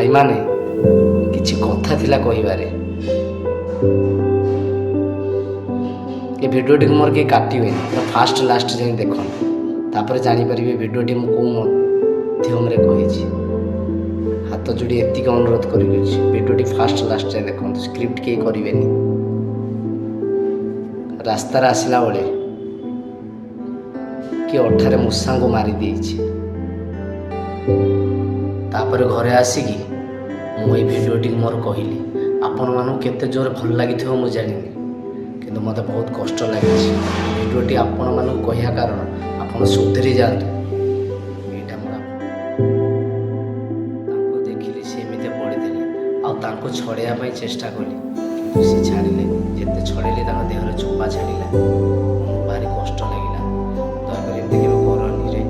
ଭାଇମାନେ, କିଛି କଥା ଥିଲା କହିବାରେ। ଏ ଭିଡ଼ିଓଟିକୁ ମୋର କେହି କାଟିବେନି, ପୁରା ଫାଷ୍ଟ ଲାଷ୍ଟ ଯାଏଁ ଦେଖନ୍ତୁ, ତାପରେ ଜାଣିପାରିବେ ଭିଡ଼ିଓଟି ମୁଁ କେଉଁ ମାଧ୍ୟମରେ କହିଛି। ହାତ ଯୋଡ଼ି ଏତିକି ଅନୁରୋଧ କରିଦେଉଛି, ଭିଡ଼ିଓଟି ଫାଷ୍ଟ ଲାଷ୍ଟ ଯାଏଁ ଦେଖନ୍ତୁ, ସ୍କିପ୍ କେହି କରିବେନି। ରାସ୍ତାରେ ଆସିଲା ବେଳେ କିଏ ଅଠାରେ ମୂଷାଙ୍କୁ ମାରି ଦେଇଛି। ତାପରେ ଘରେ ଆସିକି ମୁଁ ଏଇ ଭିଡ଼ିଓଟିକୁ ମୋର କହିଲି। ଆପଣମାନଙ୍କୁ କେତେ ଜୋରେ ଭଲ ଲାଗିଥିବ ମୁଁ ଜାଣିନି, କିନ୍ତୁ ମୋତେ ବହୁତ କଷ୍ଟ ଲାଗିଛି। ଭିଡ଼ିଓଟି ଆପଣମାନଙ୍କୁ କହିବା କାରଣ ଆପଣ ସୁଧରି ଯାଆନ୍ତୁ, ଏଇଟା ମୋର। ତାଙ୍କୁ ଦେଖିଲି, ସେ ଏମିତି ପଡ଼ିଥିଲେ ଆଉ ତାଙ୍କୁ ଛଡ଼େଇବା ପାଇଁ ଚେଷ୍ଟା କଲି, କିନ୍ତୁ ସେ ଛାଡ଼ିଲେନି। ଯେତେ ଛଡ଼େଇଲି, ତାଙ୍କ ଦେହରେ ଚୋପା ଛାଡ଼ିଲା। ମନକୁ ଭାରି କଷ୍ଟ ଲାଗିଲା। ଦୟାକରି ଏମିତି କେବେ କରନି ରେ।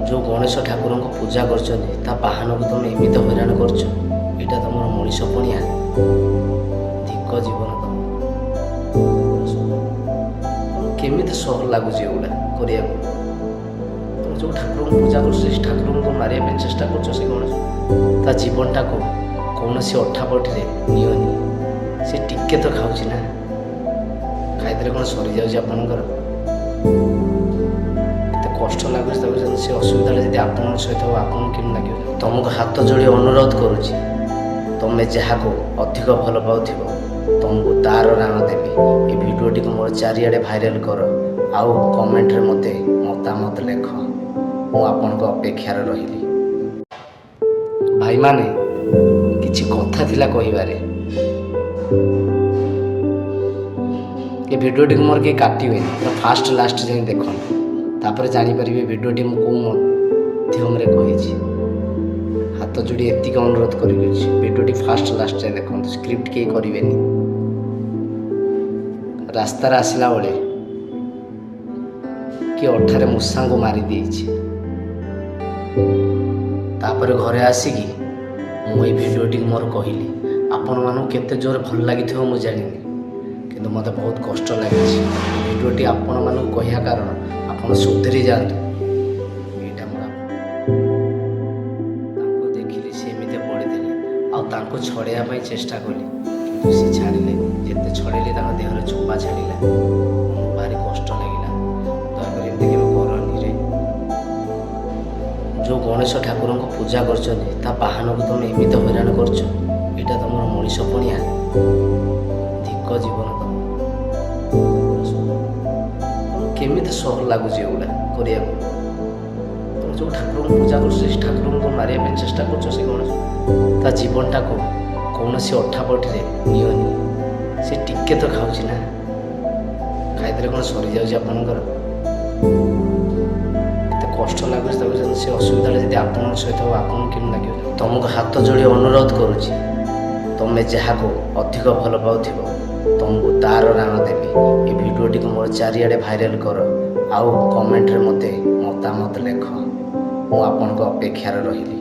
ଯେଉଁ ଗଣେଶ ଠାକୁରଙ୍କୁ ପୂଜା କରୁଛନ୍ତି, ତା ବାହନକୁ ତୁମେ ଏମିତି ହଇରାଣ କରୁଛ, ଏଇଟା ତମର ମଣିଷ ପଣିଆ? ଧିକ ଜୀବନ ତମର। ତମକୁ କେମିତି ସହଜ ଲାଗୁଛି ଏଗୁଡ଼ା କରିବାକୁ? ତମେ ଯେଉଁ ଠାକୁରଙ୍କୁ ପୂଜା କରୁଛ, ସେ ଠାକୁରଙ୍କୁ ମାରିବା ପାଇଁ ଚେଷ୍ଟା କରୁଛ। ସେ ଗଣେଶ, ତା ଜୀବନଟାକୁ କୌଣସି ଅଠାପଠିରେ ନିଅନି। ସେ ଟିକେ ତ ଖାଉଛି ନା, ଖାଇଦେଲେ କ'ଣ ସରିଯାଉଛି ଆପଣଙ୍କର? କେତେ କଷ୍ଟ ଲାଗୁଛି ତାକୁ। ଯଦି ସେ ଅସୁବିଧାଟା ଯଦି ଆପଣଙ୍କ ସହିତ ହେବ, ଆପଣଙ୍କୁ କେମିତି ଲାଗିବ? ତମକୁ ହାତ ଯୋଡ଼ି ଅନୁରୋଧ କରୁଛି, ତମେ ଯାହାକୁ ଅଧିକ ଭଲ ପାଉଥିବ, ତମକୁ ତାର ରାଣ ଦେବି। ଏ ଭିଡ଼ିଓଟିକୁ ମୋର ଚାରିଆଡ଼େ ଭାଇରାଲ କର ଆଉ କମେଣ୍ଟରେ ମୋତେ ମତାମତ ଲେଖ। ମୁଁ ଆପଣଙ୍କ ଅପେକ୍ଷାରେ ରହିଲି। ଭାଇମାନେ, କିଛି କଥା ଥିଲା କହିବାରେ। ଏ ଭିଡ଼ିଓଟିକୁ ମୋର କେହି କାଟିବେନି, ପୁରା ଫାଷ୍ଟ ଲାଷ୍ଟ ଯାଏଁ ଦେଖନ୍ତୁ, ତାପରେ ଜାଣିପାରିବେ ଭିଡ଼ିଓଟି ମୁଁ କେଉଁ ମାଧ୍ୟମରେ କହିଛି। ହାତ ଯୋଡ଼ି ଏତିକି ଅନୁରୋଧ କରିଦେଉଛି, ଭିଡ଼ିଓଟି ଫାଷ୍ଟ ଲାଷ୍ଟ ଯାଏଁ ଦେଖନ୍ତୁ, ସ୍କିପ୍ କେହି କରିବେନି। ରାସ୍ତାରେ ଆସିଲା ବେଳେ କିଏ ଅଠାରେ ମୂଷାଙ୍କୁ ମାରି ଦେଇଛି। ତାପରେ ଘରେ ଆସିକି ମୁଁ ଏଇ ଭିଡ଼ିଓଟିକୁ ମୋର କହିଲି। ଆପଣମାନଙ୍କୁ କେତେ ଜୋରେ ଭଲ ଲାଗିଥିବ ମୁଁ ଜାଣିନି, କିନ୍ତୁ ମୋତେ ବହୁତ କଷ୍ଟ ଲାଗିଛି। ଭିଡ଼ିଓଟି ଆପଣମାନଙ୍କୁ କହିବା କାରଣ ଆପଣ ସୁଧରି ଯାଆନ୍ତୁ, ଏଇଟା ମୋର। ତାଙ୍କୁ ଦେଖିଲି, ସେ ଏମିତି ପଡ଼ିଥିଲେ ଆଉ ତାଙ୍କୁ ଛଡ଼େଇବା ପାଇଁ ଚେଷ୍ଟା କଲି, କିନ୍ତୁ ସେ ଛାଡ଼ିଲେନି। ଯେତେ ଛଡ଼େଇଲି, ତାଙ୍କ ଦେହରେ ଚୋପା ଛାଡ଼ିଲା। ମନକୁ ଭାରି କଷ୍ଟ ଲାଗିଲା। ଦୟାକରି ଏମିତି କେବେ କରନି ରେ। ଯେଉଁ ଗଣେଶ ଠାକୁରଙ୍କୁ ପୂଜା କରୁଛନ୍ତି, ତା ବାହନକୁ ତୁମେ ଏମିତି ହଇରାଣ କରୁଛ, ଏଇଟା ତମର ମଣିଷ ପଣିଆ? ଧିକ ଜୀବନ ତମର। ତମକୁ କେମିତି ସହଜ ଲାଗୁଛି ଏଗୁଡ଼ା କରିବାକୁ? ତମେ ଯେଉଁ ଠାକୁରଙ୍କୁ ପୂଜା କରୁଛ, ସେ ଠାକୁରଙ୍କୁ ମାରିବା ପାଇଁ ଚେଷ୍ଟା କରୁଛ। ସେ ଗଣେଶ, ତା ଜୀବନଟାକୁ କୌଣସି ଅଠାପଠିରେ ନିଅନି। ସେ ଟିକେ ତ ଖାଉଛି ନା, ଖାଇଦେଲେ କ'ଣ ସରିଯାଉଛି ଆପଣଙ୍କର? କେତେ କଷ୍ଟ ଲାଗୁଛି ତାକୁ। ଯଦି ସେ ଅସୁବିଧାଟା ଯଦି ଆପଣଙ୍କ ସହିତ ହେବ, ଆପଣଙ୍କୁ କେମିତି ଲାଗିବ? ତମକୁ ହାତ ଯୋଡ଼ି ଅନୁରୋଧ କରୁଛି, ତମେ ଯାହାକୁ ଅଧିକ ଭଲ ପାଉଥିବ, ତମକୁ ତାର ରାଣ ଦେବି। ଏ ଭିଡ଼ିଓଟିକୁ ମୋର ଚାରିଆଡ଼େ ଭାଇରାଲ କର ଆଉ କମେଣ୍ଟରେ ମୋତେ ମତାମତ ଲେଖ। ମୁଁ ଆପଣଙ୍କ ଅପେକ୍ଷାରେ ରହିଲି।